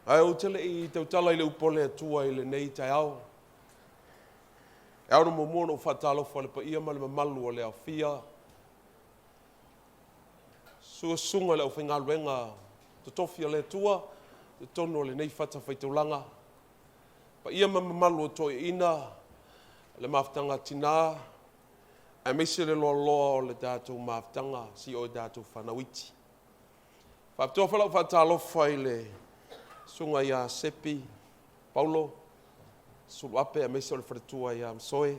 Ae ou te le i tautala i le upu a le Atua i lenei taeao, e ao ona muamua ona ou faatalofa i le paia ma le mamalu o le aofia, susu susuga i le aufaigaluega totofi a le Atua i totonu o lenei fatafaitaulaga, paia ma mamalu o toeaiina, le mafutaga a tina, aemaise le loaloa o le tatou mafutaga si o tatou fanau iti. Faapitoa foi lau faatalofa i le susuga ia Sepi Paulo Suluape aemaise o le faletua ia Masoe.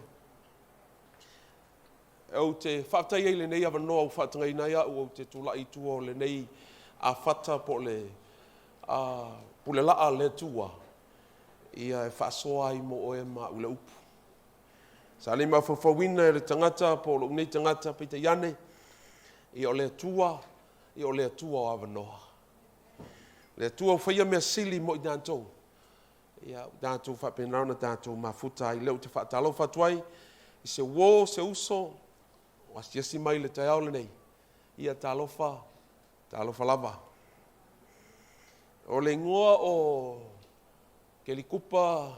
Ou te faafetai ai i lenei avanoa ua faatagaina ai au ou te tulai i tua o lenei afata po o le pulelaa a le Atua ia e faasoa ai mo oe ma au le upu. Sa le mafaufauina e le tagata po o lou nei tagata, peitai ane, ia o le Atua, ia o le Atua o avanoa. O le Atua ua faia mea sili mo i tatou. Ia, ua tatou faapena ona tatou mafuta ai. Lea ou te faatalofa atu ai i se uo, se uso, ua asiasi mai i le taeao lenei. Ia, talofa, talofa lava. O le igoa o Kelikupa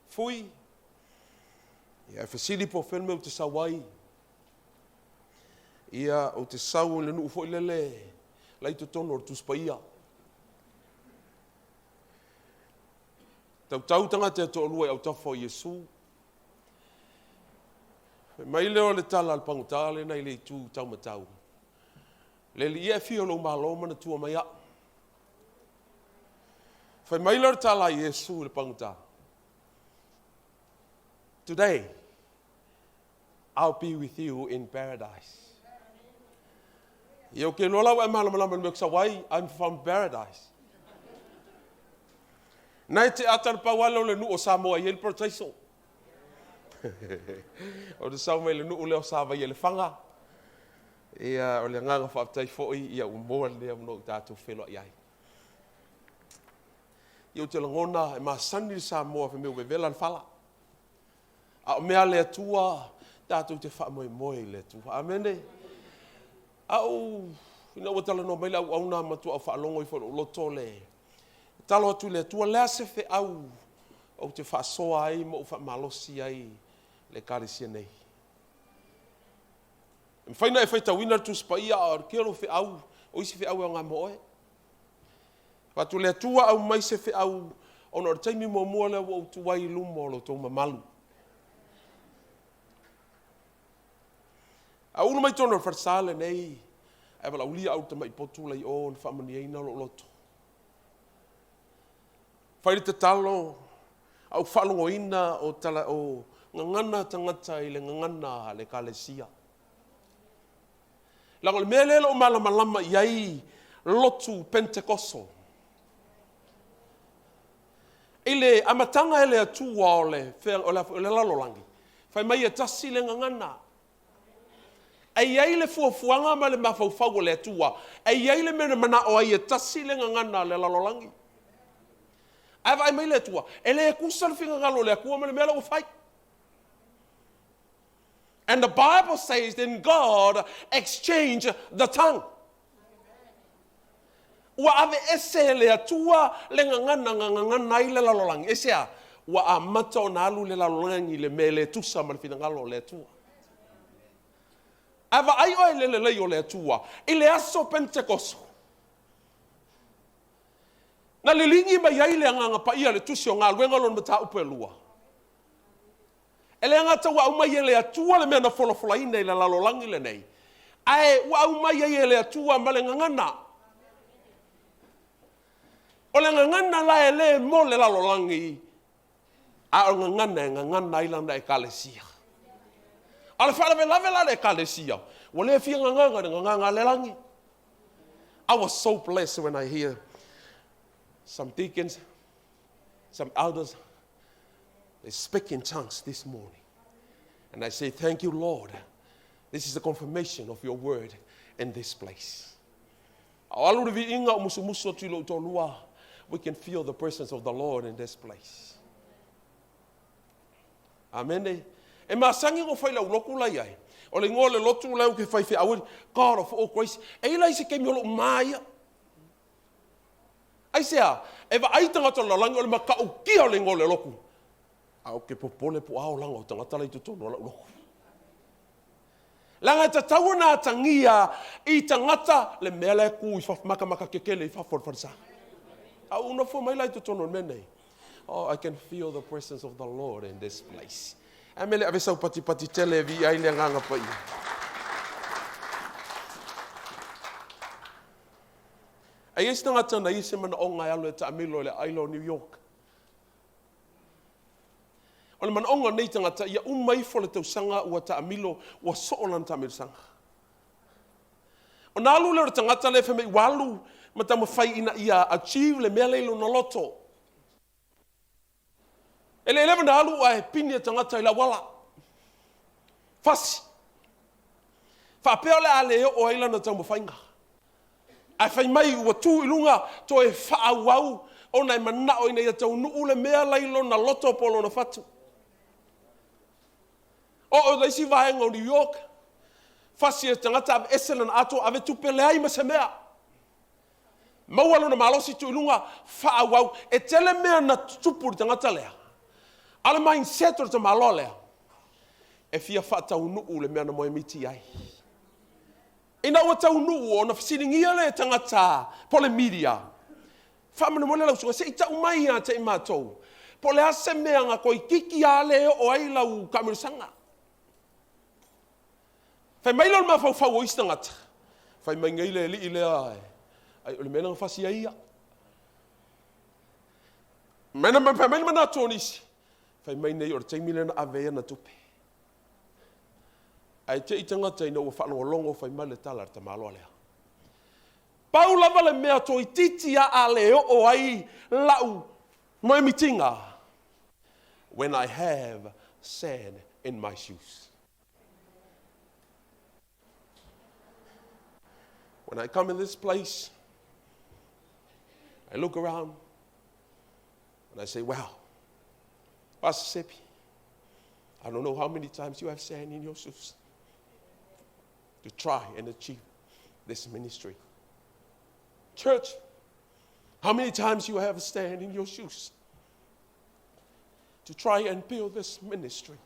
Fui, ia, e fesili po o fea le mea ou te sau ai. Ia, ou te sau i le nuu foi lele la i totonu o le Tusi Paia. Tautau tagata e toalua i autafa o Iesu. Fai mai lea o le tala a le pagota lena i le itu taumatau. Le alii e, e fia o lou malo manatua mai au. Fai mai lea o le tala a Iesu i le pagota. Today, I'll be with you in paradise. Ia, ou te iloa la ua e malamalama i le mea ou te sau ai, I'm from paradise. Na e te ata le pau lava lea o le nuu o Samoa e i ai le paradaiso. Ou te sau mai le nuu lea o Savaia-le-Faga. Ia, o le agaga faafetai foi ia ua maua lenei avanoa ua tatou feiloai ai. Ia, ou te lagona e masani le Samoa fai mai ua vevela le fala. A o mea a le Atua, tatou te faamoemoe i le Atua. Amene. Au, ina ua talanoa mai le auauna, matua ou faalogo ifo i lou loto le tatalo atu i le Atua, le a se feau ou te faasoa ai ma ou faamalosi ai le Ekalesia nei. E mafai ona e faitauina le Tusi Paia, a o le tele o feau, o isi feau e aoga mo oe. Avatu le Atua aumai se feau ona o le taimi muamua lea ua ou tu ai i luma o lo outou mamalu. A ulu mai totonu o le falesa lenei, ae valaaulia au i le tamai potu la i o na faamanuiaina lou loto. Fai le tatalo, a ou faalogoina o, tala, o gagana tagata i le gagana a le Ekalesia. Leaga o le mea lea e le o malamalama i ai lotu Pentekoso. I le amataga e le Atua o le, o le, o le lalolagi, fai mai e tasi le gagana. E i ai le fuafuaga ma le mafaufau o le Atua, e i ai le mea na manao ai e tasi le gagana a le lalolagi. Ae vaai mai le Atua, e le tusa le finagalo o le Atua ma le mea la ua fai. And the Bible says then God exchanged the tongue. Ua aveese e le Atua le gagana na gagana ai le lalolagi. Aisea? Ua amata ona alu le lalolagi i le mea e le tusa ma le finagalo o le Atua. Ae vaai oe i le lelei o le Atua i le aso Penetekoso. Na liligi mai ai le Agaga Paia i le Tusi o Galuega lona mataupu e lua. E le gata ua aumai e le Atua le mea na folafolaina i le lalolagi lenei, ae ua aumai ai e le Atua ma le gagana. O le gagana la e le mo le lalolagi, a o le gagana e gagana ai lana Ekalesia. A o le faalavelave la a le Ekalesia, ua le fia gagana i le gagana a le lagi. I was so blessed when I hear some deacons, some elders, they speak in tongues this morning. And I say, thank you, Lord. This is the confirmation of your word in this place. A o alu le viiga o musumusu atu i lou toalua, we can feel the presence of the Lord in this place. Amene. E masani ona fai lau lotu la iai. O le igoa o le lotu la ou te fai feau ai, God of all grace. E i lai se taimi o lou ma ia. Aisea? E vaai tagata o le lalolagi o le matautia o le igoa o le lotu, ae ou te popole po o a olaga o tagata la i totonu o lau lotu. Leaga e tatau ona atagia i tagata le mea la e tu i fafo, matamata tetele i fafo o le falesa. A ou nofo mai la i totonu o le mea lenei, oh, I can feel the presence of the Lord in this place. A mea le ave sau patipati tele e viia ai le Agaga Paia. A i ai se tagata na i ai se manaoga e alu e taamilo i le aila o New York. O le manaoga o lenei tagata, ia uma ifo le tausaga ua taamilo, ua soo lana taamilosaga. Ona alu lea o le tagata lea fai mai ua alu ma taumafai ina ia achieve le mea lea i lona loto. E le leva ona alu ae pini le tagata i le auala. Fasi. Faapea o le a le oo ai lana taumafaiga. Ae fai mai ua tu i luga toe faaauau ona e manao ina ia taunuu le mea la i lona loto po o lona fatu. Oo i le isi vaega o New York, fasi e le tagata aveese lana ato ave tupe leai ma se mea. Maua lona malosi tuu i luga, faaauau. E tele mea na tutupu i le tagata lea. A o le mindset o le tamaloa lea, e fia faataunuu le mea na moemiti i ai. Ina ua taunuu ona fesiligia lea e tagata po o le media, Faamolemole lau susuga, se i tau mai ia te i matou, po o le a se mea na toeitiiti lava le oo ai lau taamilosaga. Fai mai lea o le mafaufau o isi tagata, fai mai nei le alii lea, ai o le mea lea na fasi ai ia. Fai mai le manatu o nisi, fai mai nei o le taimi lea na ave ai ana tupe. Ae te i tagata ina ua faalogologo fai mai le tala a le tamaloa lea. Pau lava le mea toeitiiti lava a le oo ai lau moemitiga, when I have sand in my shoes. When I come in this place, I look around and I say, wow, Pastor Sepi, I don't know how many times you have sand in your shoes to try and achieve this ministry. Church, how many times you have sand in your shoes to try and build this ministry?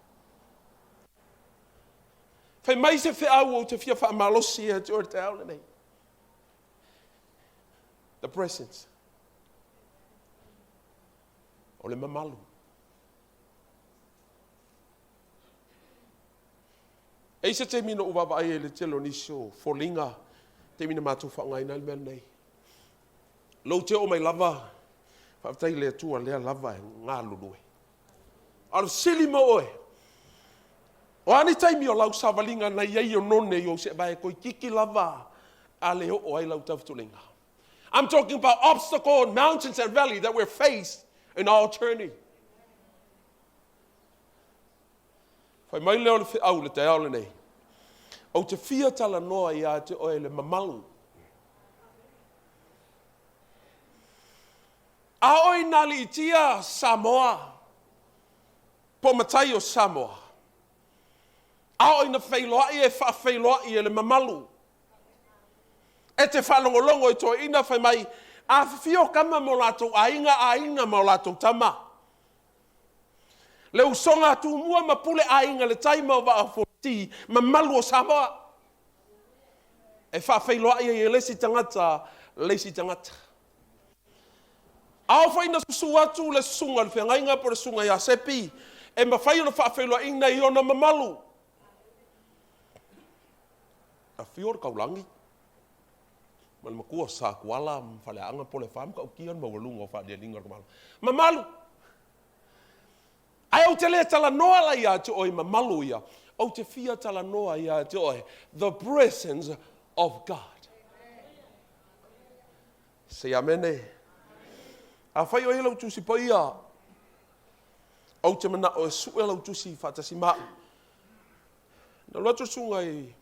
Fai mai se feau ou te fia faamalosi ia te oe te ao lenei. The presence. O le mamalu. E i se taimi na ou vaavaai ai i le tele o nisi o foliga, taimi na matou faaaogaina ai le mea lenei. Lou te oo mai lava, faafetai i le Atua lea lava e galulue. A o le fesili mo oe, o a ni taimi o lau savaliga na i ai oneone i ou seevae toeitiiti lava a le oo ai lau taufutuliga? I'm talking about obstacle and mountains and valley that we're faced in our journey. Fai mai lea o le feau i le taeao lenei, Ou te fia talanoa ia te oe le mamalu. A oo ina aliitia Samoa, po o matai o Samoa, a oo ina feiloai e faafeiloai e le mamalu. E te faalogologo i toeaiina fai mai, Afifio tama ma o latou aiga, aiga ma o latou tama. Le usoga a Tumua ma Pule Aiga le Tai ma Vaa o Fonoti, mamalu o Samoa. E faafeiloai ai e le isi tagata le isi tagata. A oo foi ina susu atu le susuga i le feagaiga po o le susuga ia Sepi, e mafai ona faafeiloaiina i ona mamalu. Afio le Taulagi ma le matua o Satuala ma Faleaana, Pulefa ma Matautia le maualuga o faaalialiga o le Malo. Mamalu! Ae ou te le talanoa la ia te oe mamalu ia. Ou te fia talanoa ia te oe the presence of God. Say amene. Afai o i ai lau Tusi Paia, ou te manao e sue lau Tusi faatasi ma au. Na alu atu le susuga i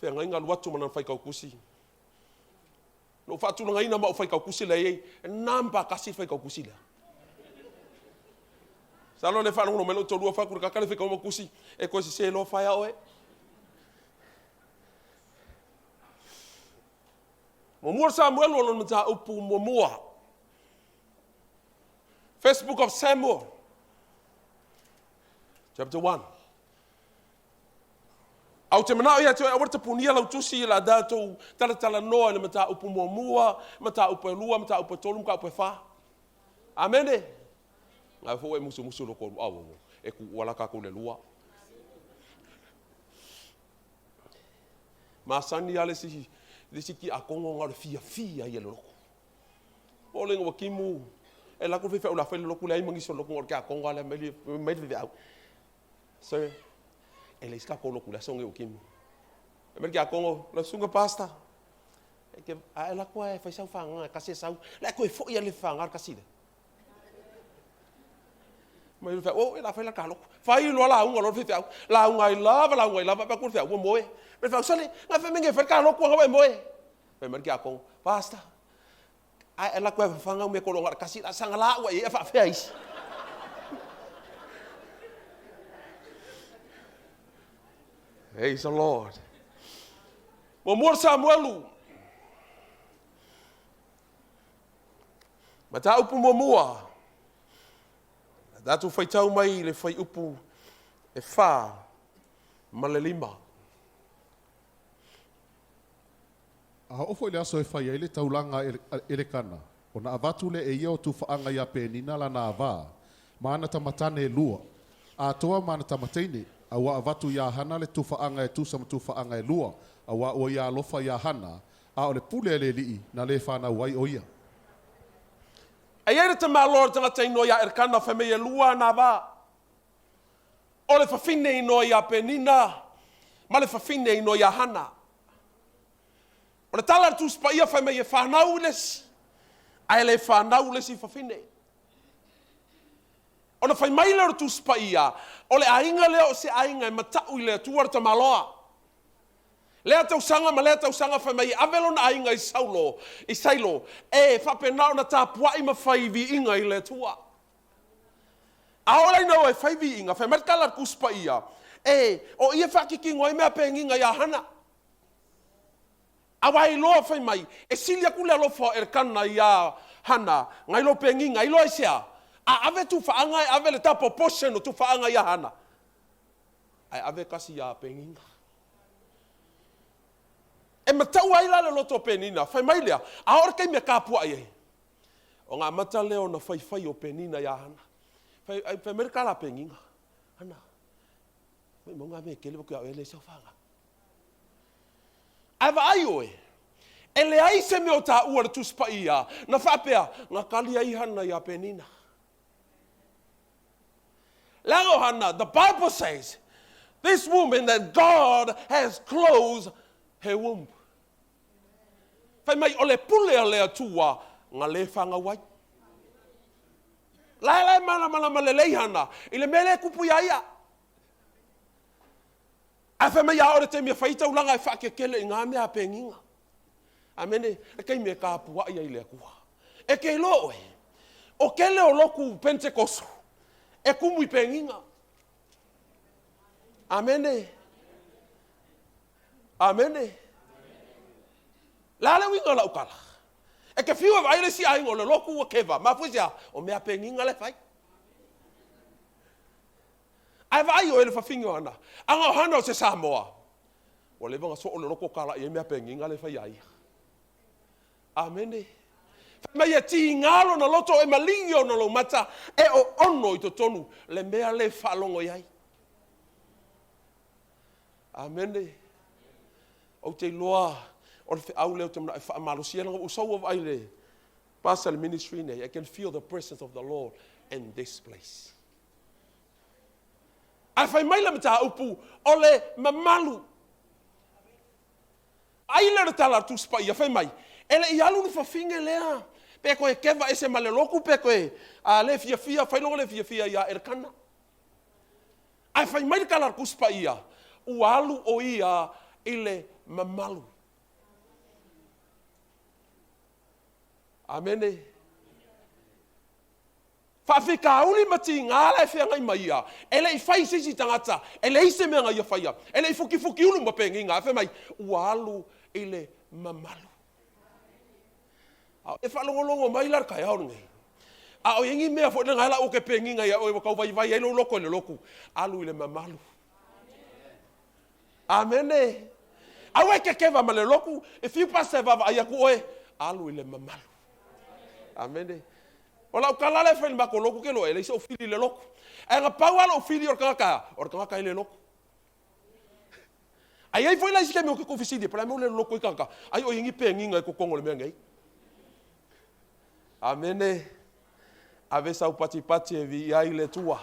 feagaiga alu atu ma lana faitautusi. Na ou faatulagaina ma ou faitautusi lea i ai, e namba tasi le faitautusi lea. Masalo le faalogologo mai lou toalua fai atu le tagata lea e faitau ma tusi, e toe sese loa faea oe. Muamua Samuelu o lona mataupu muamua. First book of Samuel, chapter 1. A ou te manao ia te oe, aua le tapunia lau tusi i la tatou talatalanoa i le mataupu muamua, mataupu e lua, mataupu e tolu, mataupu e fa. Amene. Ngai fo e musumusu lo kolu au, e ku ua la kakou le lua. Masani a le isi, le isi tiakono nga o le fiafia ia le lotu. Po o le ua timu, e alu atu le faifeau o le a fai le lotu, leai ma nisi o le lotu, na o le tiakono lava lea mai le faifeau. Sir, e leai se tatou lotu i le aso lenei ua timu. Fai mai le tiakono, lau susuga pastor, a e alu atu lava e fai sau fagaga e tasi e sau, o le a toe foi lava i le fafaga le tasi lea. Mai le faifeau, o le a fai la ta lotu. Fai loa lauga loa le faifeau, lauga ai lava lauga ai lava, vaai atu le faifeau ua moe. Fai mai le faifeau, sole, na fai mai nei e fai le ta lotu a o lena ua e moe. Fai mai le tiakono, Pastor, a e alu atu lava e fafaga au meakola na o le tasi, o le a saga la au i ai ae faafefea isi? Praise the Lord. Muamua Samuelu. Mataupu muamua. Tatou faitau mai i le fuaiupu e 4 ma le 5. A oo foi i le aso e fai ai le taulaga a Elekana, ona avatu lea e ia o tufaaga iā Penina lana avā, ma ana tamatane e lua, atoa ma ana tamateine, a ua avatu iā Hana le tufaaga e tusa ma tufaaga e lua, auā ua ia alofa iā Hana, a o le pule a le Alii na lē fanau ai o ia. E i ai le tamaloa o le tagata inoa ia Elekana, fai mai e lua ana avā. O le fafine inoa iā Penina ma le fafine inoa iā Hana. O le tala a le Tusi Paia fai mai e fanau i le isi, ae le fanau le isi fafine. Ona fai mai lea o le Tusi Paia, o le aiga lea o se aiga e matau i le Atua le tamaloa. Lea tausaga ma lea tausaga fai mai e ave lona aiga i Saulo, i Sailo, e faapena ona tapuai ma fai viiga i le Atua. A oo la ina o e fai viiga, fai mai le tala a le Tusi Paia, e, o i e faakikino ai mea penina iā Hana. Aua e iloa fai mai, e sili atu le alofa o Elekana iā Hana, nai lo Penina. E iloa aisea? A ave tufaaga e ave le double portion o tufaaga iā Hana, ae ave tasi iā Penina. E mataua ai la le loto o Penina, fai mai lea, a oo le taimi e tapuai ai, ona amata lea ona faifai o Penina iā Hana. Fai, fai mai le tala a Penina, Hana, maumau ngā mea e tele vaku iā oe e leai sau fanau. Ae vaai oe, e leai se mea o taua i le Tusi Paia na faapea, na tali ai Hana iā Penina. Leaga o Hana, the Bible says, this woman that God has closed her womb. Fai mai, o le pule a le Atua na lē fanau ai. La e la e malamalama lelei Hana i le mea lea e tupu iā ia. Ae fai mai a oo le taimi e fai taulaga e faakekele i ngā mea a penina. Amene. Le taimi e tapuai ai le Atua. E te iloa oe, o tele o lotu Pentekoso e tumu i penina. Amene. Amene. Le a le uiga o lau tala? E te fiu e vaai le isi aiga o le lotu ua keva. Mafua i se a? O mea penina le fai. Ae vaai oe i le fafine o Hana. Ana o Hana o se Samoa, ua leva ona soo le loto talai ai mea penina le fai ia ia. Amene. Fai mai e tiga lona loto e maligi ona loumata e oono i totonu le mea le faalogo i ai. Amene. Ou te iloa o le feau lea ou te manao e faamalosia leaga ua ou sau ua vaai i le pastor le ministry nei. I can feel the presence of the Lord in this place. Ae fai mai le mataupu, o le mamalu. Ai lea o le tala a le Tusi Paia, fai mai, e le i alu le fafine lea, pe toe keva ese ma le lotu, pe toe a, le fiafia, fai loa le fiafia ia Elekana. Ae fai mai le tala a le Tusi Paia, ua alu o ia i le mamalu. Amene. Faafitauli ma tiga la e feagai ma ia, e le i fai i se isi tagata, e leai se mea na ia faia, e le i fukifutiulu ma penina, ae fai mai, ua alu i le mamalu. A e faalogologo mai la le taeao lenei. A o i ai ni mea foi lena la ou ke pengiga ia oe ua tau vaivai ai lou loto i le lotu, alu i le mamalu. Amene. Aua e kekeva ma le lotu, e fiu pastor e vaavaai atu oe, alu i le mamalu. Amene. O lau tala lea e fai i le matou lotu, ou te iloa e leai sou fili i le lotu. Ae na pau lava lou fili o le tagata, o le tagata e le lotu. Ae i ai foi la isi taimi ou te tuufesili ai, po o le a le mea ua le lolotu ai tagata, ai o i ai ni peniga i totonu o le mea nei. Amene. Ave sau patipati e viia ai le Atua.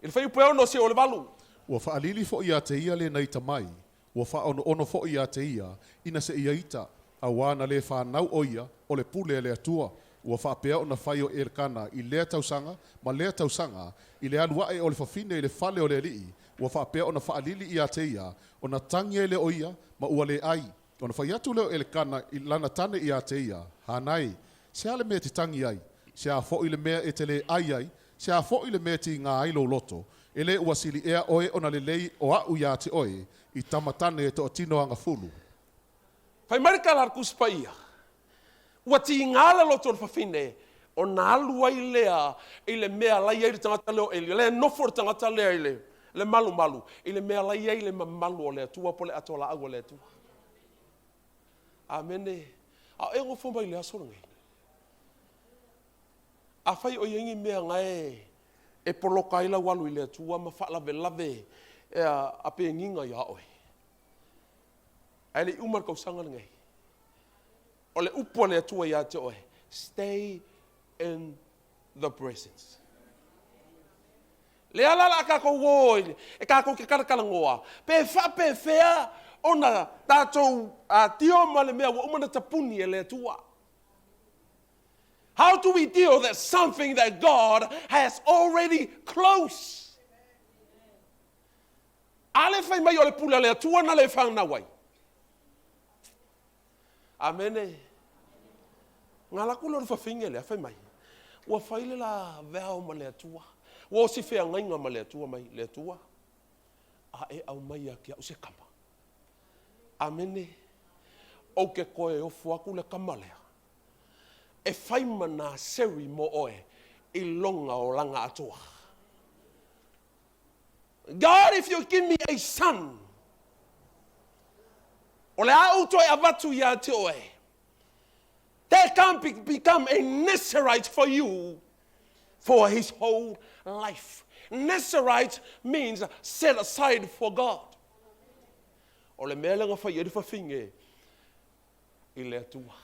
I le fuaiupu e 6 seia oo i le 8. Ua faalili foi ia te ia le na ita mai, Ua faaonoono foi ia te ia, ina se ia ita, auā na lē fanau ʻo ia, o le pule a le Atua. Ua faapea ona fai o Elekana i lea tausaga ma lea tausaga, i le alu aʻe o le fafine i le fale o le alii, ua faapea ona faalili ia te ia, ona tagi ai lea o ia, ma ua lē ʻai. Ona fai atu lea o Elekana i lana tane ia te ia, Hana e, se a le mea e te tagi ai? Se a foʻi le mea e te lē ʻai ai? Se a foʻi le mea e tigā ai lou loto? E lē ua sili ea oe ona lelei o aʻu iā te oe, i tama tane e toatino agafulu? Fai mai le tala a le Tusi Paia, Ua tigā le loto o le fafine, ona alu ai lea i le mea la i ai le tagata lea o Eli, la e nofo le tagata lea i le malumalu, i le mea la i ai le mamalu o le Atua po o le atoalaau a le Atua. Amene. A o e nofo mai i le aso lenei? Afai o i ai ni mea na e poloka ai lau alu i le Atua ma faalavelave a peniga ia oe, ae le i uma le tausaga lenei, o le upu a le Atua ia te oe, stay in the presence. Lea la o le a tatou o e tatou te talatalanoa, pe faapefea ona tatou deal ma le mea ua uma ona tapuni e le Atua. How do we deal that something that God has already closed? A le fai mai o le pule a le Atua na le fanau ai. Amene. Nga laku lea o le fafine lea fai mai, ua fai le la vow ma le Atua. Ua osi feagaiga ma le Atua mai, le Atua, a e aumai ia te au se kama. Amene. Ou te toe ofo atu le kama lea e fai ma Naseri mo oe i lona olaga atoa. God, if you give me a son, o le a ou toe avatu ia te oe. That can become a Nazarite for you for his whole life. Nazarite means set aside for God. O le mea lea na fai ai le fafine i le Atua.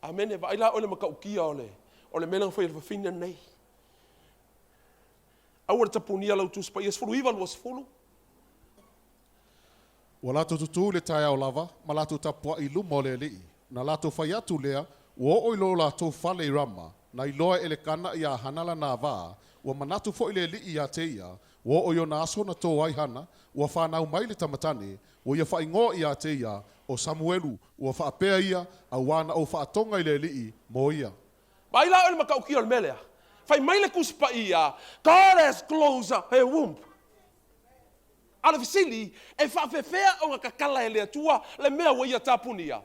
Amene. Vaai la oe le matautia o le, o le mea lea na fai e le fafine lenei. Aua le tapunia lau Tusi Paia 19, 20. Ua latou tutū i le taeao lava, ma latou tapuaʻi i luma o le alii. Na latou fai atu lea, ua oo i lo latou fale i Rama, na iloa e Elekana iā Hana lana avā, ua manatu foi le alii iā te ia, ua oo i ona aso na tō ai Hana, ua fanau mai le tamatane, ua ia faaigoa iā te ia, ʻo Samuelu, ua faapea ia, auā na ou faatoga i le alii mo ia. Vaai la oe i le matautia o le mea lea. Fai mai le Tusi Paia, God has closed her womb. A o le fesili, e faapefea ona tatala e le Atua le mea ua ia tapunia?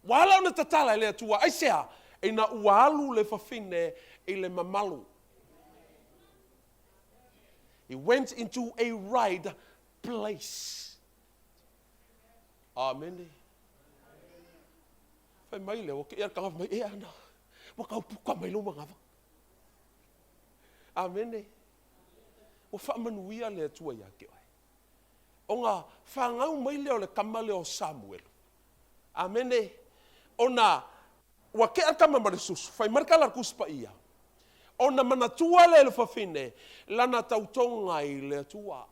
Ua ala ona tatala e le Atua, aisea? Ina ua alu le fafine i le mamalu. He went into a right place. Amene. Fai mai lea, ua kea le tagata mai, e ana, ua tau puka mai lou manava. Amene. Ua faamanuia le Atua ia te oe. Ona fanau mai lea o le tama lea o Samuelu. Amene. Ona ua tea le tama ma le susu, fai mai le tala a le Tusi Paia, ona manatua lea e le fafine lana tautoga i le Atua.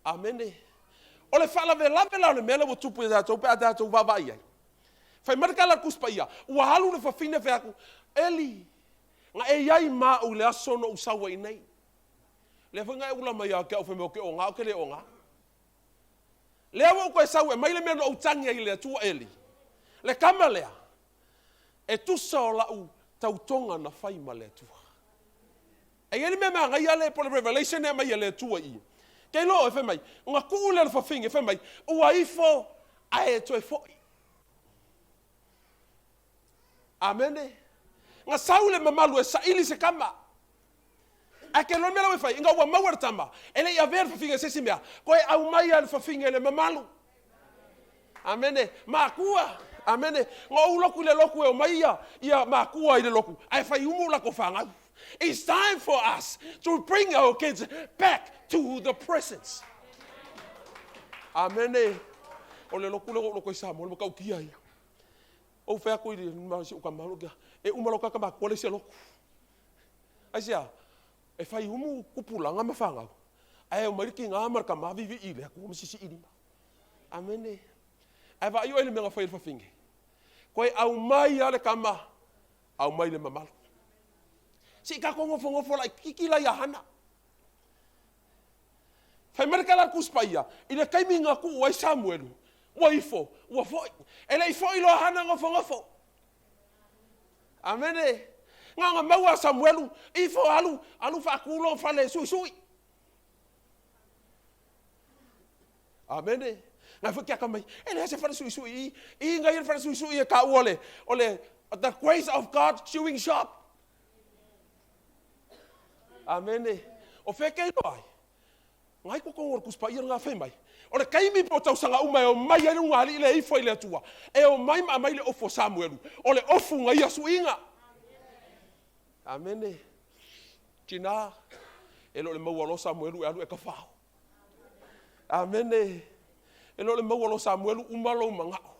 Amene. O le faalavelave la o le mea lea ua tupu ia tatou pe a tatou vaavaai i ai. Fai mai le tala a le Tusi Paia, ua alu le fafine fai atu, Eli, na e i ai ma au i le aso na ou sau ai nei. Lea foi na e ula mai ia te au fai mai ou te oga ou te le oga. Lea ua ou toe sau e aumai le mea na ou tagi ai i le Atua Eli, le tama lea, e tusa o lau tautoga na fai ma le Atua. E i ai le mea manaia lea po o le revelation e aumai e le Atua i i. Kei loa oe fai mai, Ona tuu lea o le fafine fai mai, Ua ifo ae toe foi. Amene. Na sau le mamalu e saili se tama. Ae ke loa le mea la ua e fai, ina ua maua le tama, e le i avea le fafine i se isi mea, toe aumai lava le fafine i le mamalu. Amene. Matua. Amene. Na ou lotu i le lotu e omai ia, ia matua i le lotu, ae fai umu latou fanau. It's time for us to bring our kids back to the presence. Amene. O le lotu lea na ou lotu ai i Samoa, le matautia ia. Ou fai atu i le si ou tama, e uma loa tagata matutua leai se lotu. Aisea? E fai umu tupulaga ma fanau, ae omai le tina ma le tama viivii i le Atua ma sisii lima. Amene. Ae vaai oe i le mea na fai e le fafine. Toe aumai lava le tama, aumai le mamalu. Se i tatou nofonofo laititi la ia Hana. Fai mai le tala a le Tusi Paia, i le taimi na tuu ai Samuelu, ua ifo, ua foi. E le i foi loa Hana nofonofo. Amene. Na ona maua a Samuelu, ifo alu, alu faatu lona fale e suisui. Amene. Na foi ke mai, e leai se fale suisui i, i ngai le fale suisui e taua le, o le, the grace of God sewing shop. Amene. O fea ke iloa ai? Ngai totonu o le Tusi Paia lena fai mai, o le taimi po o tausaga uma e omai ai le ulugalii lea e ifo i le Atua, e omai ma aumai le ofu o Samuelu, o le ofu na ia suiga. Amene. Tina, e le o le maua loa Samuelu e alu e tafao. Amene. E le o le maua loa Samuelu uma lou manao.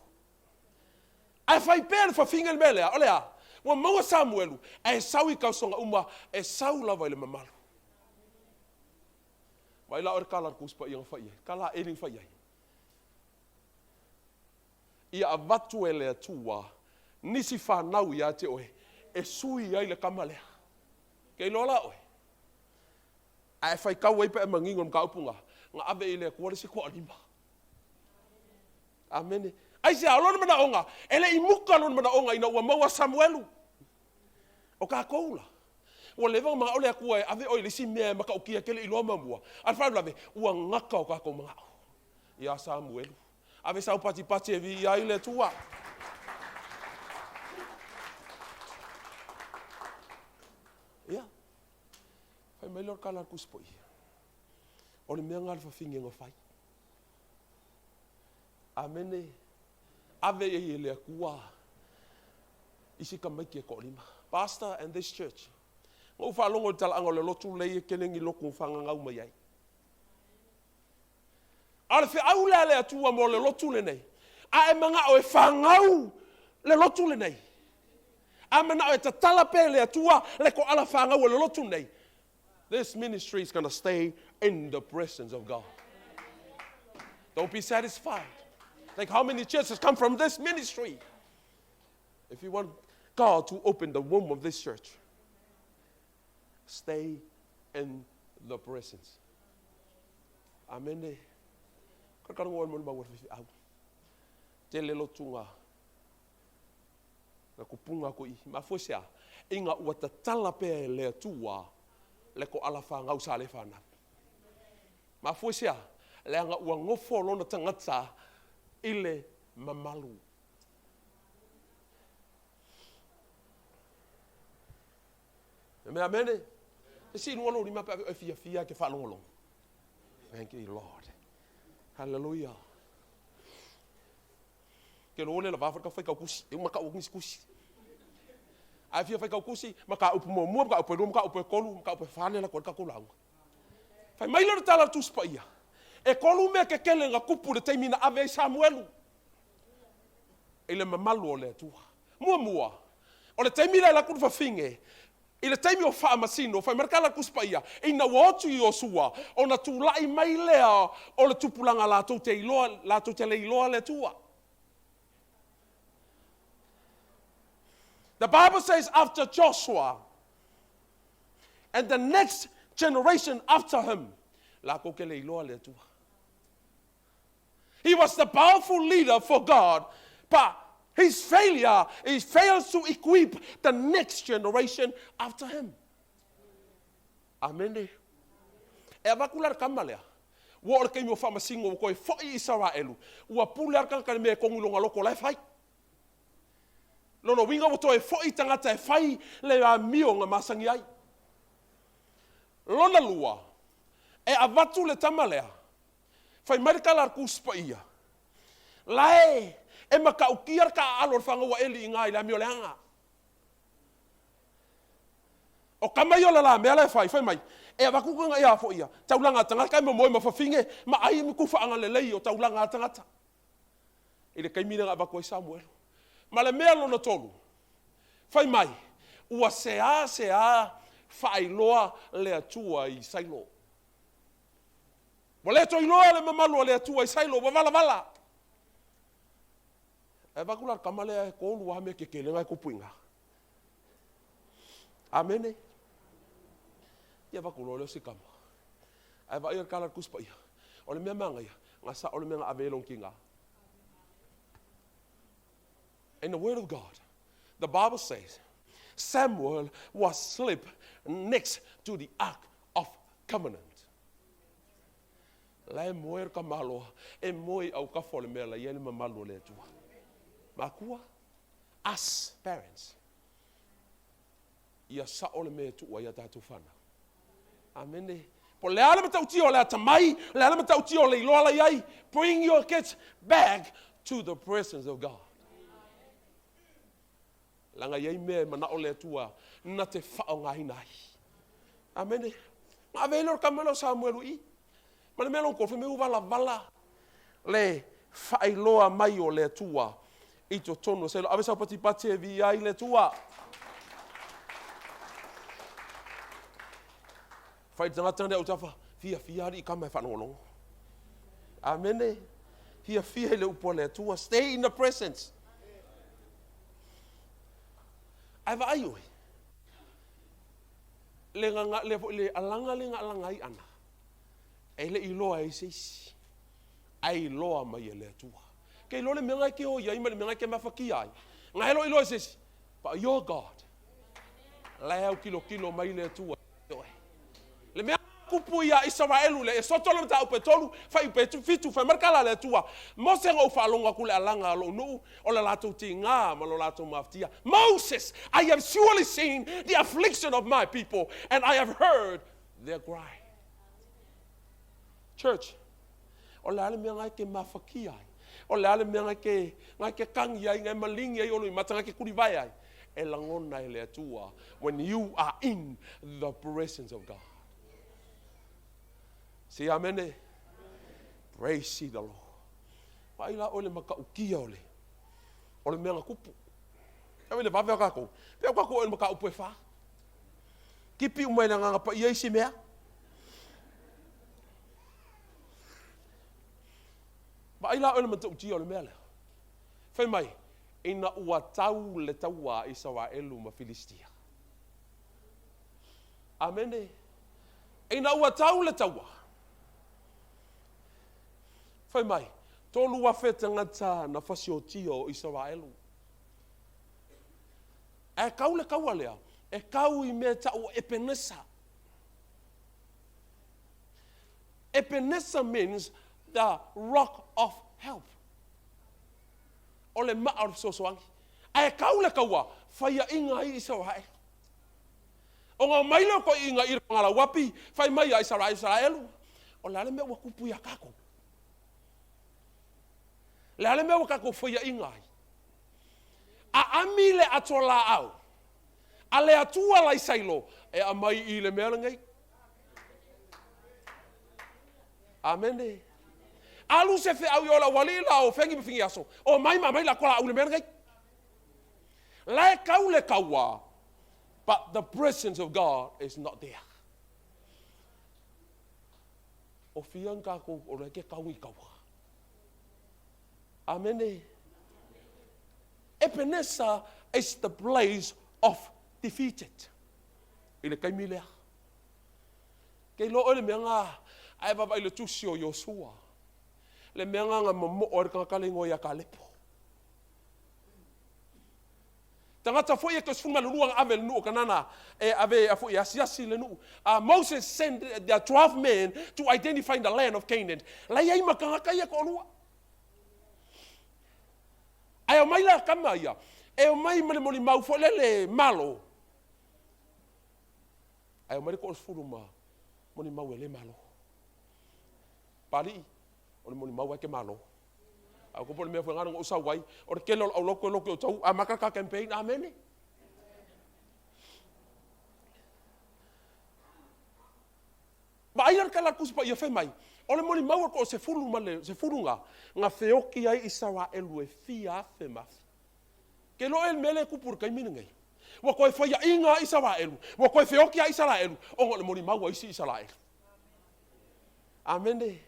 Ae fai pea le fafine le mea lea, o le a? Ua maua Samuelu, ae sau i tausaga uma, e sau lava i le mamalu. Vaai la oe le tala a le Tusi Paia na fai ai, tala a Eli na fai ai. Ia avatu e le Atua nisi fanau ia te oe e sui ai le tama lea. Ke iloa la oe. Ae faitau ai pe a manino le mataupu na, na ave i le Atua le isi toalima. Amene. Aisea, o lona manaoga, e le i muka lona manaoga ina ua maua Samuelu. O tatou la, ua leva ona manao le Atua e ave oe i le isi mea e matautia e te le i iloa muamua, a o le faalavelave, ua gata o tatou manao ia Samuelu. Ave sau patipati e viia ai le Atua. Ia, fai mai lea o le tala a le Tusi Paia, o le mea lena a le fafine na fai. Amene. Ave i ai e le Atua isi tamaiti e toalima. Pastor and this church. Na ou faalogo i le talaaga o le lotu lea e tele ni lotu fagagau mai ai. A o le feau lea a le Atua mo le lotu lenei, a e manao e fagau le lotu lenei, a manao e tatala pea e le Atua le toala fagau o le lotu lenei, This ministry is gonna stay in the presence of God. Don't be satisfied. Like how many churches come from this ministry? If you want God to open the womb of this church, stay in the presence. Amen. Tele lotu Na kupunga aku i mafua se a? Ina ua tatala pea e le Atua le koala fanau sa le fanau. Mafua se a? Leaga ua nofo lona tagata i le mamalu. Amene, amene. E sii luga lou lima pe a e fiafia e ke faalogologo. Thank you, Lord. Hallelujah. Ke loa le lava ka faitau tusi, e uma kau nisi tusi. A e fia faitau tusi, mataupu muamua, mataupu e lua, mataupu e tolu, mataupu e fa lea latou ai le tatou lauga. Fai mai lea o le tala a le Tusi Paia, e tolu mea kekele na tupu i le taimi na ave ai Samuelu i le mamalu o le Atua. Muamua, o le taimi lea e alu atu le fafine I le taimi o Faamasino, fai mai le tala a le Tusi Paia, ina ua oti Iosua, ona tulai mai lea o le tupulaga latou te iloa, latou te le iloa le Atua. The Bible says after Joshua and the next generation after him, latou te le iloa le Atua. He was the powerful leader for God, but his failure, he fails to equip the next generation after him. Amene. E avatu la le kama lea. Ua oo le taimi o faamasino ua toe foi Isaraelu, ua pule lava le tagata i le mea e tonu i lona loto la e fai. Lona uiga ua toe foi tagata e fai le amio na masani ai. Lona lua, e avatu le tama lea, fai mai le tala a le Tusi Paia, la e e matautia le taaalo a le fanau a Eli i ina i le amio leaga. O tama ia o le la mea la e fai, fai mai, e avatu tana ia foi ia, taulaga a tagata e momoe ma fafine ma ai ma tufaaga lelei o taulaga a tagata. I le taimi lea na avatu ai Samuelu. Ma le mea lona tolu, fai mai, ua seāseā faailoa le Atua i Sailo. Ua le toe iloa le mamalu o le Atua i Sailo, ua valavala. E avatu la le tama lea e tolu lava mea tetele na e tupu i ina. Amene. Ia avatu loa lea o si tama. Ae vaai le tala a le Tusi Paia. O le mea manaia, na sao le mea na ave ai lona tina. In the word of God, the Bible says, Samuel was sleep next to the ark of covenant. La e moe le tamaloa, e moe i autafa o le mea la i ai le mamalu o le Atua. Makua, us parents, ia sao le mea e tuu ai a tatou fanau. Amene. Po o le a le matautia o le atamai, o le a le matautia o le iloa la i ai, bring your kids back to the presence of God. Leaga e i ai mea e manao le Atua na te faaaogaina ai. Amene. Na ave ai lea o le tama lea o Samuelu i i. Ma le mea lona tolu, fai mai ua valavala le faailoa mai o le Atua i totonu o Sailo. Ave sau patipati e viia ai le Atua. Fai le tagata nei autafa, fiafia alii tama e faalogologo. Amene. Fiafia i le upu a le Atua. Stay in the presence. Ae vaai oe, le, gaga, le, le alaga lea na alaga ai Ana, e le i iloa e se isi, ae iloa mai e le Atua. Ke iloa le mea na e ke o i ai ma le mea na e ke mafatia ai. Na e lo iloa e se isi, but your God, la e autilotilo mai le Atua oe. Le mea kupu ia Isaraelu le Esoto le mataupu e tolu, fuaiupu e fitu, fai mai le tala a le Atua, Mose na ou faalogo atu le alaga a lou nuu, o le latou tiga ma lo latou mafatia. Moses, I have surely seen the affliction of my people, and I have heard their cry. Church, o le a le mea na e ke mafatia ai? O le a le mea na e ke, na e ke kagi ai, na e maligi ai o mata, na e ke kulivae ai? E lagona e le Atua when you are in the presence of God. Say amen. Praise the Lord. Vaai la oe le matautia o le, o le mea na tupu. Tau i le vave o kākou. Pea o kākou o le mataupu e whā. Kipi uma i le agaga paia isi mea. Vaai la oe le matautia o le mea lea. Fai mai, ina ua tau le taua a Isaraelu ma Filistia. Amene. Ina ua tau le taua. Fai mai, 3,000 tagata na fasiotia o Isaraelu. Ae kau le kaua lea, e kau i mea tau o Epenesa. Epenesa means the rock of help. O le maa o le fesoasoani. Ae kau le kaua, faiaʻiga ai Isaraelu. Ona omai lea o toeaiina i le Pagalauapi, fai mai ia Isaraelu, o le a le mea ua tupu iā tatou? Le a le mea ua tatou faiaʻiga ai? Aami le ato laau a le Atua la i Sailo e aumai i le mea lenei. Amene. Alu se feau i o le aualii la o Fegi ma Figiaso, omai ma aumai le ato laau i le mea lenei. La e kau le kaua, but the presence of God is not there. O fia ni kākou o le ke kau i kaua. Amene. Ebeneza is the place of defeated. I le taimi lea. Ke iloa oe le mea nga ae vaavaai i le tusi o Iosua. Le mea nga nga momoo ai le tagata le igoa ia Kalepo. Tagata foi e toe 12 na ave i le nuu o Kanana e ave a foi e asiasi le nuu. Moses sent the 12 men to identify the land of Canaan. La i ai ma tagata ia toalua. Ae omai la tama ia, e omai ma le molimau foi lele malo. Ae omai le toasefulu ma molimau e le malo. Papalii, o le molimau lava e te malo. A o po o le mea foi lena na ou sau ai, o le tele o lau loto e loto i tau amata ta campaign, amene. Vaai la le tala a le Tusi Paia fai mai, o le molimau o le toasefulu ma le sefulu na, na feoti ai Isaraelu e fia afe ma afe. Ke iloa ea le mea lea e tupu i le taimi lenei? Ua toe faiaina lava Isaraelu, ua toe feoti lava Isaraelu, ona o le molimau a isi Isaraelu. Amene.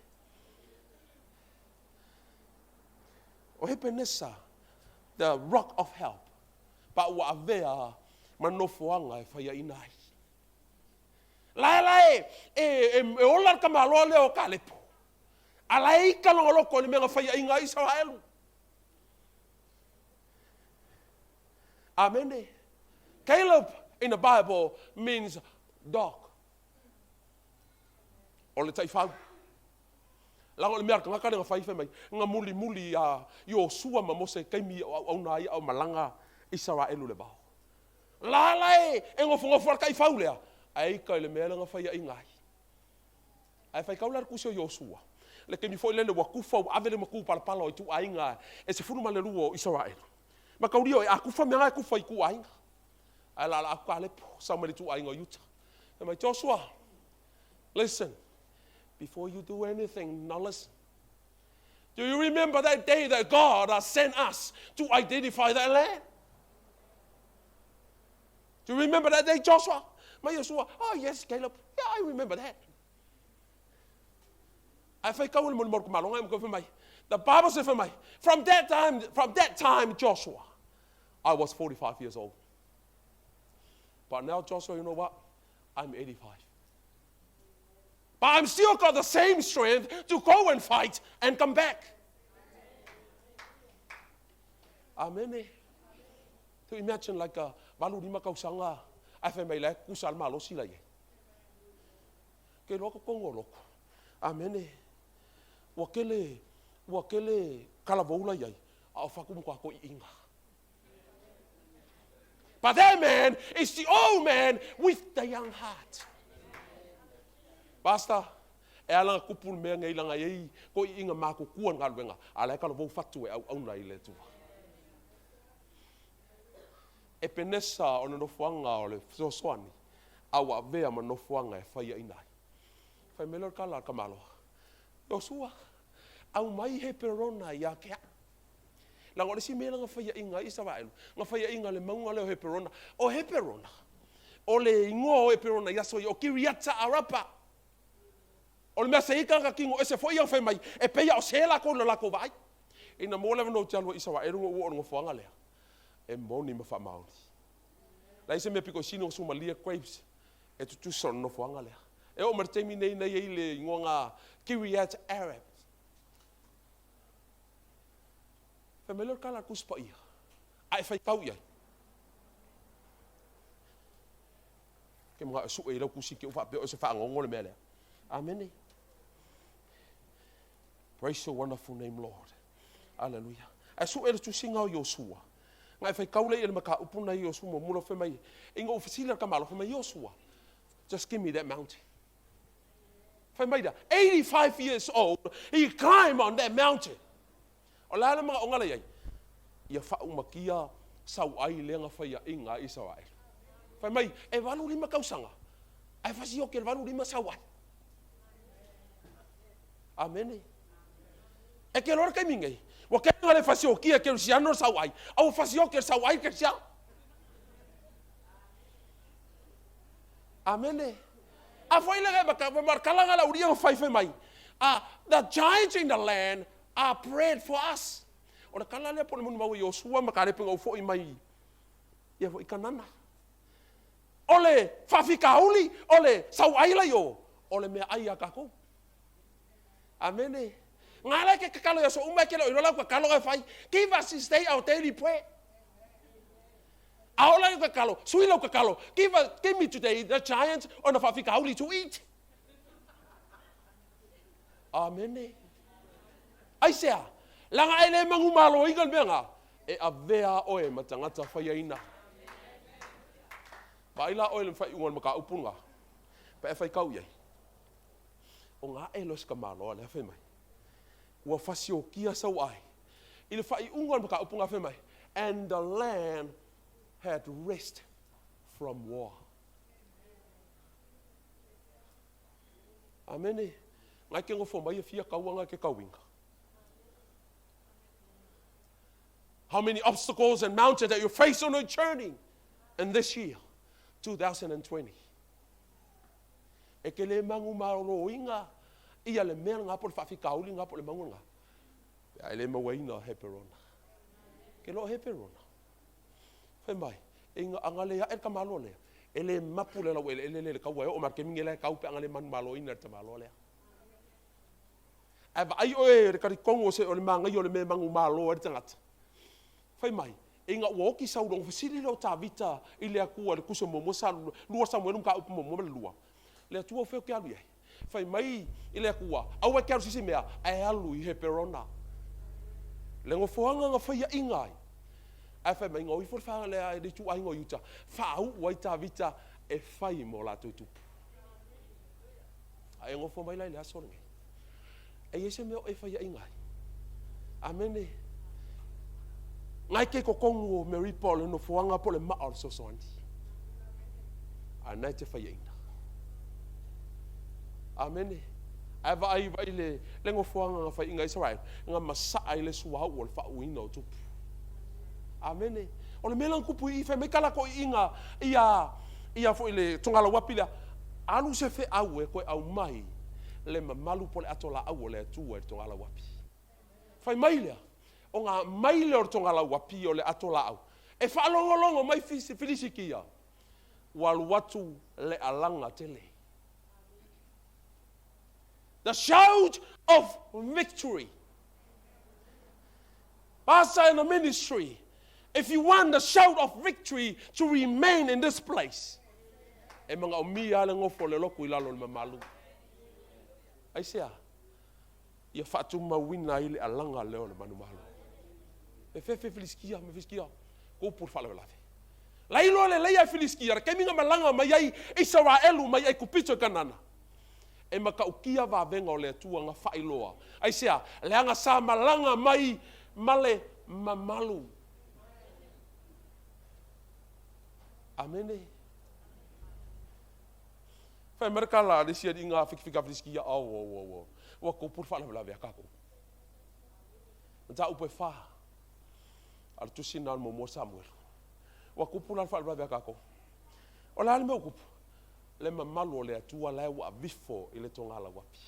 O Epenesa, the rock of help, pa ua avea ma nofoaga e faiaina ai. La e la e, e, e, e ola le tamaloa lea o Kalepo. A la e ika lona loto i le mea na faiaina ai Isaraelu. Amene. Caleb in the Bible means dog. O le taifau. Leaga o le mea a le tagata lea na fai, fai mai, na mulimuli ia Iosua ma Mose i taimi o auauna ai a o malaga Isaraelu i le vao. La la e, e nofonofo lava le taifau lea, ae ita i le mea lea na faiaina ai. Ae faitau la le tusi o Iosua, le taimi foi lele ua tufa ua ave le matupalapala o ituaiga e 12 o Isaraelu. Mataulia oe, a tufa mea na e tufa i ituaiga. Ae alaala atu Kalepo, sau mai le ituaiga o Iuta. Fai mai, Joshua, listen, before you do anything, now listen. Do you remember that day that God has sent us to identify that land? Do you remember that day, Joshua? Mai Iosua, oh yes, Caleb, yeah, I remember that. Ae faitau le molimau le kamaloga e fai mai. The Bible says fai mai, from that time, Joshua, I was 45 years old. But now, Joshua, you know what? I'm 85. But I'm still got the same strength to go and fight and come back. Amen. To imagine like a 85 tausaga ae fai mai la e kusa le malosi la iai. Ke iloa totonu o loto. Amene. Ua kele, ua kele kalavou la iai, a o fatu matua to'i'iga. But that man is the old man with the young heart. Pastor, e ala na tupu le mea nei leaga e i ai to'i'iga matutua i le galuega, a la e talavou fatu e auauna i le Atua. Epenesa o le nofoaga o le fesoasoani, a ua avea ma nofoaga e faiaina ai. Fai mai lea o le tala a le tamaloa, Iosua, aumai Heperona ia te au. Leaga o le isi mea lea na faiaina ai Isaraelu, na faiaina i le mauga lea o Heperona. O Heperona, o le igoa o Heperona i aso ia, o Kiriata Arapa. O le mea se ika na kino ese foi ia fai mai, e pei a o se lakou i le lakou vaai. Ina maua le avanoa ou te alu ai i Isaraelu na ou oo i le nofoaga lea, e moni ma faamaoni. Leai se mea pito i sili ona sumalia grapes e tutusa o le nofoaga lea. E oo mai le taimi nei na i ai le igoa na Kiriat Arab. Fai mai lea o le tala a le Tusi Paia, a e faitau i ai. Ke manao e sue i lau tusi te i ua faapea o se faanono le mea lea. Amene. Praise your wonderful name, Lord. Hallelujah. Ae sue le tusiga o Iosua. Na e faitau lea i le mataupu na Iosua muamua fai mai, ina ua fesili le tamaloa fai mai, Iosua, just give me that mountain. Fai mai lea, 85 years old, he climbed on that mountain. O le a le manaoga la i ai? Ia faaumakia sauai lea na faiaina ai Isaraelu. Fai mai, e 85 tausaga, ae fasioki e le 85 sauai. Amene. E ke loa le taimi nei, ua kena le fasiokia e kerisiano le sauai, a ua fasioki e le sauai le kerisiano. Amene. A foi le maka ma kala nga la uria fai fai mai. Ah, the giants in the land are bread for us. O le kala lea po le moni mau e Iosua ma Kalepe na ua foi mai ia foi Kanana. O le faafitauli, o le sauai la i o, o le meaai a tatou. Amene. Nga la e ke tatalo i aso uma e ke le o iloa lau tatalo e fai. Give us this day our daily bread. A oo la i lau tatalo, sui lau tatalo, give, a, give me today the giant ona faafitauli to eat. Amene. Aisea? Leaga e le manumaloina le mea lena, e avea oe ma tagata faiaina. Vaai la oe i le faaiuga o le mataupu lena, pe a e faitau i ai. O ga ae loa si tamaloa lea fai mai, ua fasiokia sau ai. I le faaiuga o le mataupu lena fai mai, and the land had rest from war. Amene. Ngai ke nofo mai e fia kaua ngai ke kauinga. How many obstacles and mountains that you face on your journey in this year, 2020. E ke le mangu maloloinga ia le mea lena po le faafitauli lena po le mauga lena. Pe a e le mauaina Heperona. Ke loa Heperona. Fai mai, e inga anga le ae le tamaloa lea. E le mapu le laueleele lea i le taua e oo mai le taimi la e tau pe anga le manumaloina le tamaloa lea. Ae vaai oe le talitonu o se o le manaia o le mea e manumalo ai le tagata. Fai mai, e ina ua oti Saulo, ona fesili lea o Tavita i le Atua i le Tusi Muamua sa lua Samuelu mataupu muamua ma le lua. Le Atua o fea ou te alu i ai? Fai mai i le Atua, aua e te alu i se isi mea, ae alu i Heperona. Le nofoaga na faiaina ai. Ae fai mai, na o ifo le fa, le, le ituaiga o Iuta, faauu ai Tavita e fai mo latou tupu. A e nofo mai la i le aso lenei. E i ai se mea o e faiaina ai. Amene. Ngai ke totonu o Meripa o le nofoaga po o le maa o le fesoasoani. A na e te faiaina. Amene. Ae vaai vaai le, le nofoaga na faiaina Israel, na masaa i le suauu o le faauuina o tupu. Amene. O le mea la na tupu i i, fai mai ka latou iiga ia, ia foi le togalauapi lea, alu se feau e toe aumai le mamalu po o le ato laau o le Atua i le togalauapi. Fai mai lea, ona aumai lea o le togalauapi o le ato laau, e faalogologo mai Filisitia, ua alu atu le alaga tele. The shout of victory. Pastor in the ministry, if you want the shout of victory to remain in this place, e manaomia le nofo o le loto i lalo o le mamalu. Aisea? Ia faatumauina ai le alaga lea o le manumalo. E fefe Filisitia ma Filisitia, tupu le faalavelave. Lailoa lelei ai Filisitia, le taimi na malaga mai ai Isaraelu mai Aikupito i Kanana. E matautia vavega o le Atua na faailoa. Aisea? Leaga sa malaga mai ma le mamalu. Amene. Fai mai le tala a le isi alii na fikafika Filisitia, au, au, au, au. Ua tupu le faalavelave a tatou. Mataupu e fa a le tusi na o le muamua Samuelu. Ua tupu la le faalavelave a tatou. O le a le mea ua tupu? Le mamalu o le Atua la ua avifo i le togalauapi.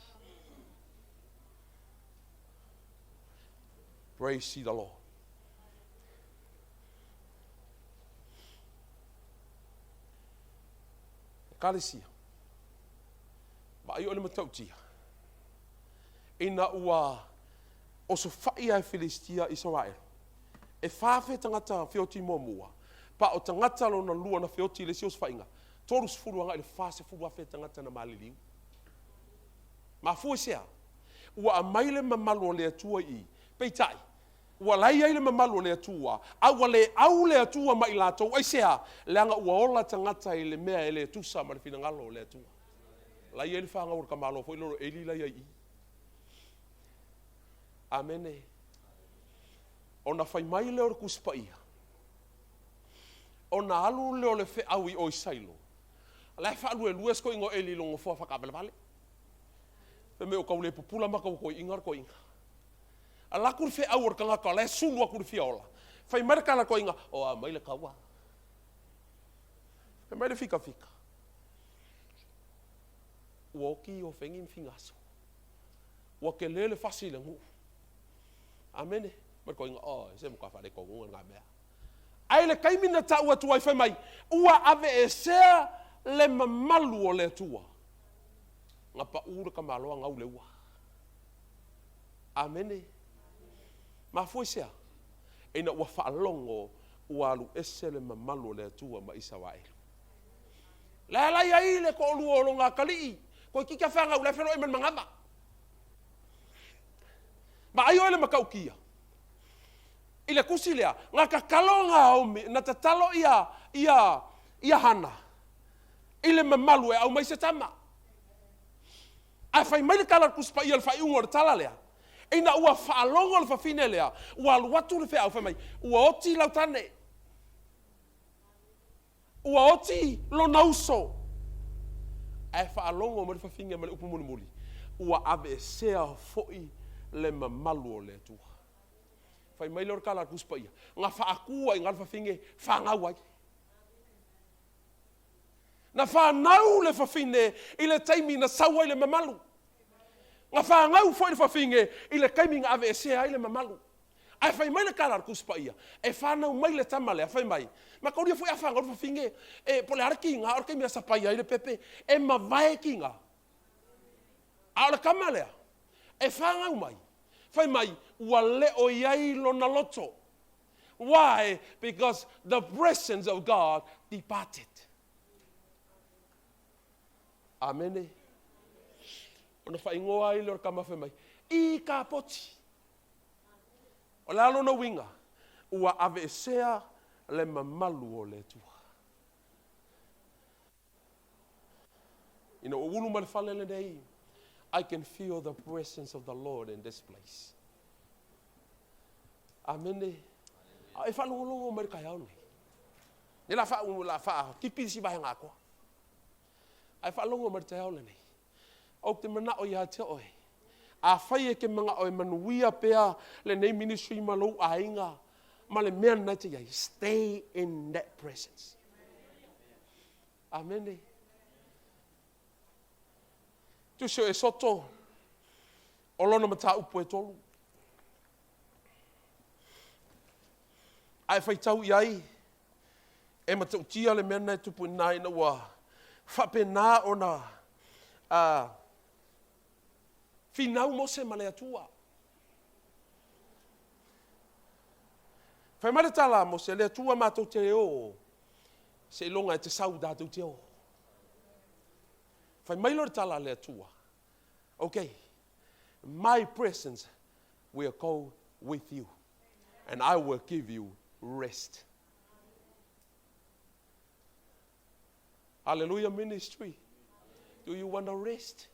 Praise the Lord. Ekalesia, vaai oe le matautia, ina ua osofai ai Filistia Isaraelu, e 4,000 tagata feoti muamua, pa o tagata lona lua na feoti i le isi osofaiga, 30 agai i le 40,000 tagata na maliliu. Mafua i se a? Ua aumai le mamalu o le Atua i i. Peitai, ua la i ai le mamalu o le Atua, a ua le au le Atua ma i latou. Aisea? Leaga ua ola tagata i le mea e le tusa ma le finagalo o le Atua. La i ai le fanau o le tamaloa foi lea o Eli la i ai i i. Amene. Ona fai mai lea o le Tusi Paia, ona alu lea o le feau i o i Sailo, la e faaluelue si toeaina o Eli i lona nofoa faataavalevale. Fai mai, o tau le pupula mata ua toeaina le toeaina. Ala atu le feau o le tagata o la e sulu atu i le fia ola. Fai mai le tala a le toeaina, o a mai le taua. Fai mai le fikafika. Ua oti Ofeni ma Finaaso. Ua tele le fasi i le nuu. Amene. Mai le toeaina, oh, se matua faaletonu lena mea. Ae i le taimi na tau atu ai, fai mai, ua aveesea le mamalu o le Atua. Na pau le tamaloa gau le ua. Amene. Mafua i se a? Ina ua faalogo Ua alu ese le mamalu o le Atua ma Isaraelu. Le ala i ai le toalua o lona atalii, toeitiiti lava fanau la e feiloai ma le manava. Vaai oe i le matautia i le tusi lea, na tatalo Naomi, na tatalo ia, ia, ia Hana i le mamalu e aumai se tama. Ae fai mai le tala a le Tusi Paia i le faaiuga o le tala lea, ina ua faalogo le fafine lea, ua alu atu le feau fai mai, ua oti lau tane. Ua oti lona uso. Ae faalogo mai le fafine ma le upu mulimuli, ua aveesea foi le mamalu o le Atua. Fai mai lea o le tala a le Tusi Paia, na faatu ai i ina le fafine, fanau ai. Na fanau le fafine i le taimi na sau ai le mamalu. Na fanau foi le fafine i le taimi na aveesea ai le mamalu. Ae fai mai le tala a le Tusi Paia, e fanau mai le tama lea, fai mai, mataulia foi a fanau le fafine, e, po o le a le tiga, o le taimi e sapaia ai le pepe, e mavae tiga. A o le tama lea, e fanau mai, fai mai, ua le o i ai lona loto. Why? Because the presence of God departed. Amene. Ona faaigoa ai lea o le tama fai mai, i kapoti. O le a lona uiga? Ua aveesea le mamalu o le Atua. Ina ua ulu mai le fale lenei, I can feel the presence of the Lord in this place. Amene. A e faalogologo mai le taeao lenei. Ne la faa la faa tipi si vaega atoa. Ae faalogo mai le taeao lenei. Ou te manao ia te oe, afai e te manao e manuia pea lenei ministry ma lou aiga ma le mea lena e te i ai, stay in that presence. Amene. Tusi o Esoto, o lona mataupu e tolu. A e faitau i ai, e matautia le mea lena e tupu i ina ina ua faapena ona finau Mose ma le Atua. Fai mai le tala a Mose, le Atua matou te o, seiloga e te sau tatou te o. Fai mai loa le tala a le Atua, okay, my presence will go with you and I will give you rest. Hallelujah ministry. Do you want to rest?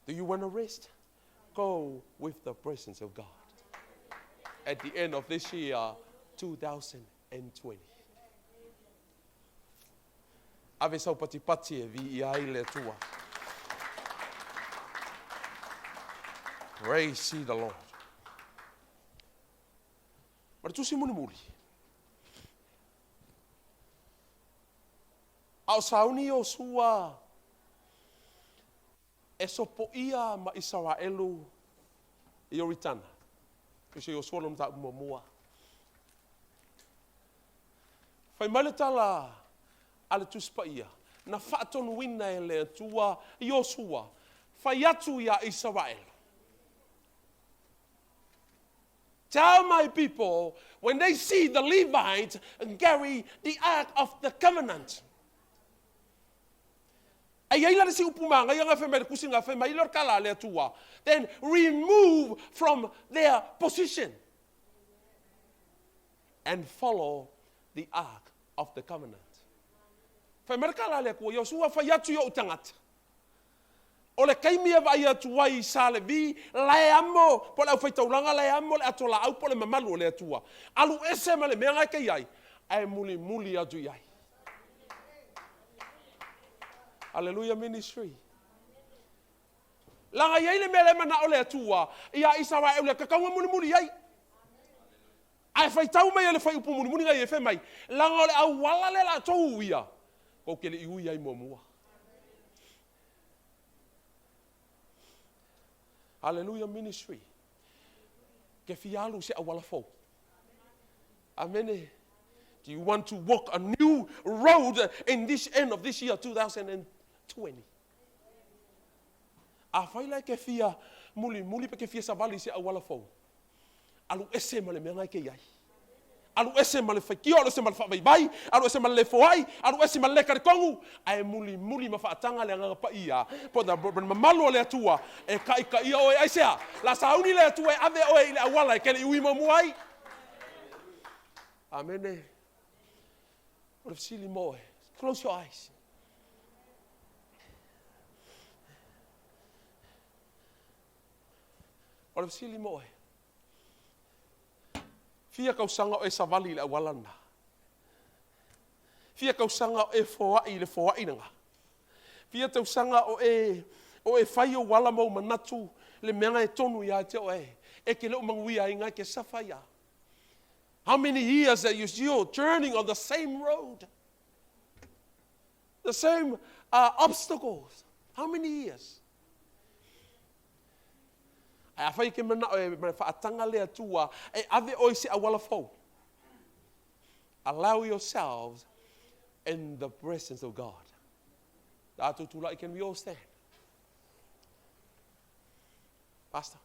Do you want to rest? Go with the presence of God. At the end of this year, 2020. Ave sau patipati e viia ai le Atua. Praise ye the Lord. Ma le tusi mulimuli. A o sauni Iosua e sopoia ma Isaraelu i Ioritana. Tusi Iosua lona mataupu muamua. Fai mai le tala a le Tusi Paia, na faatonuina e le Atua Iosua, fai atu iā Isaraelu, Tell my people when they see the Levites carry the ark of the covenant. E i ai la le isi upu manaia na fai mai le tusi na fai mai lea o le tala a le Atua, then remove from their position and follow the ark of the covenant. Fai mai le tala a le Atua, Iosua fai atu i ou tagata, O le taimi e vaai atu ai i Sa Levi, la e amo, po o le aufaitaulaga la e amo le ato laau po o le mamalu o le Atua. Alu ese ma le mea na e te i ai, ae mulimuli atu i ai. Hallelujah ministry. Leaga e i ai le mea la e manao le Atua ia Isaraelu e tatau ona mulimuli ai. Ae faitau mai e le fuaiupu mulimuli na i ai fai mai, leaga o le auala lea latou uia, tou te le i ui ai muamua. Hallelujah ministry. Ke fia alu se auala fou. Amene. Do you want to walk a new road in this end of this year 2020? Afai la e ke fia mulimuli pe ke fia savali i se auala fou. Alu ese ma le mea na e ke i ai. Alu ese ma le faitio, alu ese ma le faavaivai, alu ese ma le le foai, alu ese ma le le talitonu, ae mulimuli ma faataga le Agaga Paia, po o le mamalu o le Atua e taitaia oe. Aisea? La sauni le Atua e ave oe i le auala e te le i ui muamua ai. Amene. O le fesili mo oe. Close your eyes. O le fesili mo oe. Fia tausaga o e savali i le auala lena? Fia tausaga o e foai i le foai lena? Fia tausaga o e o e fai ou ala ma ou manatu le mea na e tonu ia te oe e te le o manuia ai na e te safa ia? How many years that you still journeying on the same road? The same obstacles. How many years? Ae afai e ke manao e faataga le Atua e ave oe i se auala fou. Allow yourselves in the presence of God. Tatou tulai, can we all stand? Pastor.